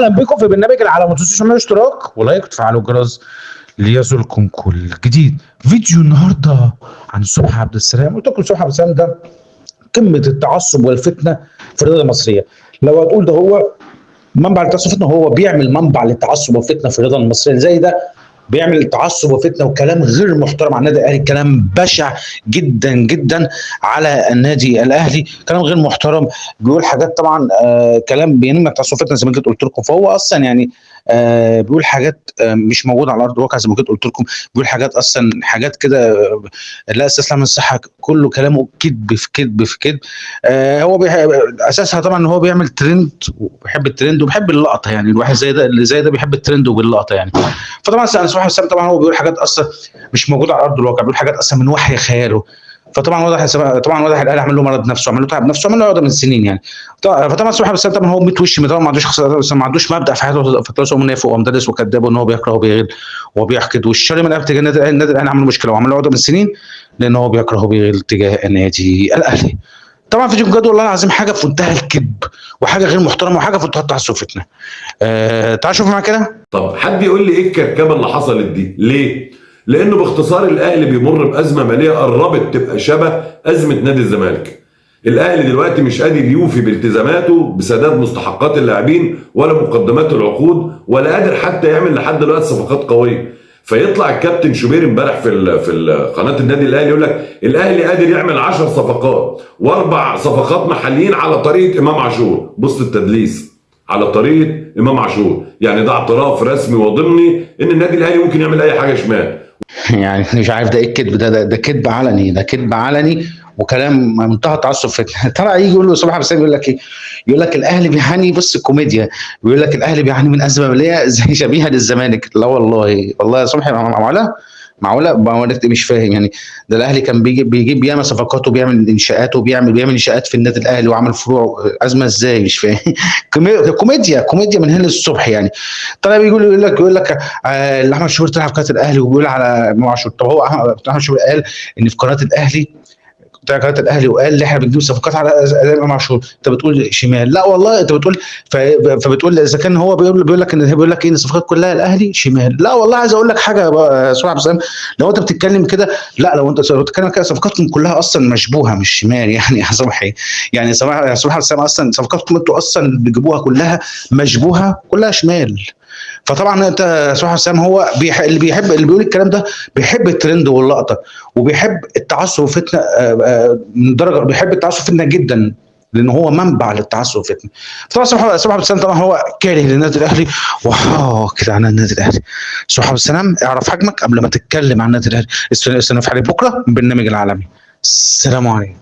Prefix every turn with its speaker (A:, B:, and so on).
A: اهلا بكم في برنامج العالم. ما تنسوش تعملوا اشتراك و like وتفعلوا الجرس ليصلكم كل جديد. فيديو النهارده عن صبحي عبد السلام. قلت لكم صبحي عبد السلام ده قمة التعصب والفتنة في الرياضة المصرية. لو هتقول ده هو منبع للتعصب والفتنة، هو بيعمل منبع للتعصب والفتنة في الرياضة المصرية. زي ده بيعمل تعصب وفتنة وكلام غير محترم على النادي الاهلي، كلام بشع جدا جدا على النادي الاهلي، كلام غير محترم، بيقول حاجات طبعا كلام بينمي التعصب والفتنة زي ما كنت قلت لكم. فهو اصلا يعني بيقول حاجات مش موجودة على ارض الواقع زي ما كنت قلت لكم، بيقول حاجات اصلا حاجات كده لا اساس لها من الصحة، كله كلامه كذب في كذب في كذب. هو اساسها طبعا ان هو بيعمل ترند وبيحب الترند وبيحب اللقطة، يعني الواحد زي ده اللي زي ده بيحب الترند وباللقطه يعني. فطبعا سبحان الله طبعا هو بيقول حاجات اصلا مش موجودة على ارض الواقع، بيقول حاجات اصلا من وحي خياله. فطبعا واضح، طبعا واضح الاهلي عمل له مرض نفسه، عمل له تعب نفسه، عمل له عقده من سنين يعني. فطبعا سبحان الله طبعا هو 100 وش، طبعا ما عندوش، ما عندوش مبدا في حياته، فتلاقيه هو منافق ومدرس وكذاب، وان هو بيكره وبيغل وبيحقد والشر من تجاه النادي الاهلي. النادي الاهلي عمل مشكلة وعمل له عقده من سنين لان هو بيكره وبيغل تجاه النادي الاهلي. طبعا فيديو بجد والله العظيم حاجة في منتهى الكذب وحاجه غير محترمه وحاجه في منتهى التعصب فتنة. تعال شوف معايا كده.
B: طب حد يقول لي ايه الكركبه اللي حصلت دي؟ ليه؟ لانه باختصار الاهلي بيمر بازمه ماليه قربت تبقى شبه ازمة نادي الزمالك. الاهلي دلوقتي مش قادر يوفي بالتزاماته بسداد مستحقات اللاعبين ولا مقدمات العقود، ولا قادر حتى يعمل لحد دلوقتي صفقات قوية. فيطلع الكابتن شوبير امبارح في قناة النادي الاهلي يقول لك الاهلي قادر يعمل 10 صفقات واربع صفقات محليين على طريقه امام عاشور. بص التدليس على طريقه امام عاشور، يعني ده اعتراف رسمي وضمني ان النادي الاهلي ممكن يعمل اي حاجة شمال.
A: يعني مش عارف ده ايه الكذب ده، ده كذب علني، ده كذب علني وكلام منتهى التعصب فتنة. طلع يجي يقول له صبحي عبد السلام يقول لك ايه؟ يقول لك الاهلي بيعاني، بص الكوميديا، بيقول لك الاهلي بيعاني من ازمة ماليه زي شبيهه للزمالك. لا والله، والله يا صبحي معقولة؟ معقولة؟ مش فاهم يعني. ده الاهلي كان بيجيب ياما صفقات وبيعمل انشاءات وبيعمل انشاءات في النادي الاهلي وعمل فروع، ازمة ازاي؟ مش فاهم. كوميديا، كوميديا من هنا للصبح يعني. طلع بيقول يقول لك احمد شوبير طلع في قناة الاهلي وبيقول على امام عاشور. طب هو احمد شوبير قال ان في قناة الاهلي، بتاع قناة الاهلي، وقال ان احنا بنجيب صفقات على امام عاشور. انت بتقول شمال، لا والله انت بتقول فبتقول اذا كان هو بيقول لك ان بيقول لك ايه الصفقات كلها الاهلي شمال. لا والله عايز اقول لك حاجة يا صبحي عبد السلام، لو انت بتتكلم كده، لا لو انت بتتكلم كده صفقاتكم كلها اصلا مشبوهة مش شمال يعني يا صبحي. يعني صبحي عبد السلام اصلا صفقاتكم انتوا اصلا بتجيبوها كلها مشبوهة، كلها شمال. فطبعا انت صبحي عبد السلام هو اللي بيحب، اللي بيقول الكلام ده بيحب الترند واللقطه وبيحب التعصب والفتنة من درجه، بيحب التعصب والفتنة جدا لان هو منبع للتعصب والفتنة. طبعا صبحي عبد السلام طبعا هو كاره للنادي الاهلي، واه كده عن النادي الاهلي. صبحي عبد السلام اعرف حجمك قبل ما تتكلم عن النادي الاهلي. استنى في حلقة بكره من برنامج العالمي. السلام عليكم.